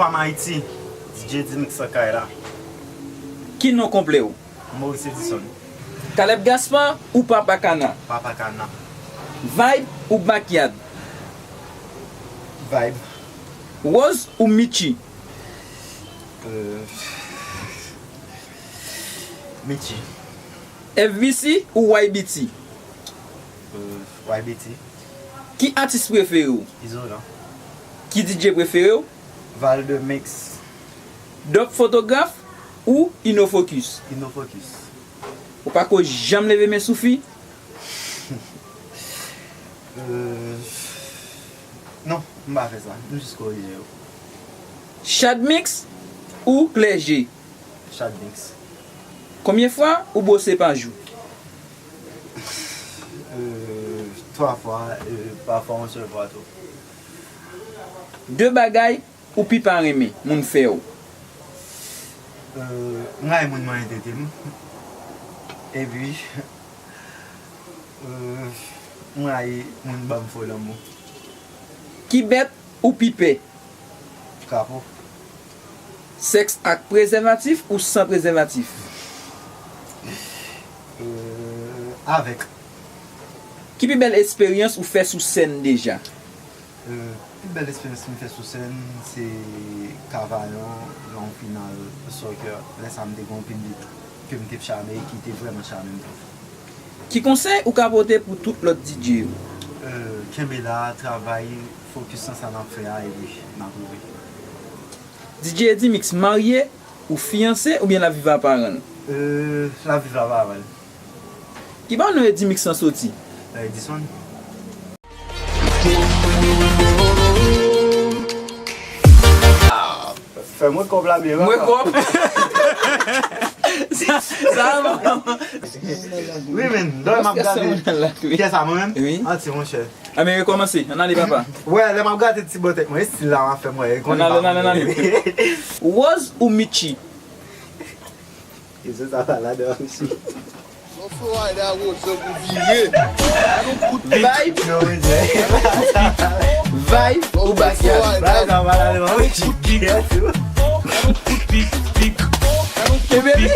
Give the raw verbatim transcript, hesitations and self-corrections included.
From Ayiti, D J Dimix lakay la. Ki non konplè w? Maurice Edison. Caleb Gaspard ou Papa Kana? Papa Kana. Vibe ou Backyard? Vibe. Rose ou Mitchy? Euh, Mitchy. F B C ou Y B T? Euh, Y B T. Ki atis prefere w? Izolan. Ki D J prefere w? Valde Mix. Dòp fotograf ou Inofocus? Inofocus. Ou pa ko janm leve men sou fi? Euh, non, m pa fè sa. M jis korije yo. Chadmix ou Clergé? Chadmix. Konbyen fwa ou bwose pa jou? Euh, twa fwa, euh, pafwa yon sèl fwa tou. De bagay ou pi pa renmen moun fè w? Euh, m rayi moun mwen entete m. Epi, euh, m rayi moun ban m fo lanmou. Ki bèt ou pi pè? Krapo. Sèks ak prezèvatif ou san prezèvatif? Euh, avèk. Ki pi bèl esperyans ou fè sou sèn deja? Euh, pi bèl esperyans m fè sou sèn, se Kavayon, nan yon final soccer. Lè sa a, m te gen yon piblik ke m te chame e ki te vrèman chame m tou. Ki konsèy ou ka pote pou tout lòt D J yo? Euh, kenbe la, travay, fokis nan sa n ap fè a, epi n ap rive. D J Eddy Mix marye ou fiyanse oubyen l ap viv a paran l? Euh, l ap viv a paran l. Ki bò non Eddy Mix lan soti? Edison. Fè mwen kòb la byen. Mwen kòb. Sa, sa, wi, men, dòlè m ap gade. Kiyès sa, mwen menm? Wi. Anti, monchè. A, men rekòmanse. Ann ale, papa. Wè, lè m ap gade ti bò tèt mwen, estil la m ap fè mwen. Ann ale, ann ale, ann ale. Rose ou Mitchy? E se sa pa ladan, mesye. Vibe. Vibe ou Backyard? Kenbe li.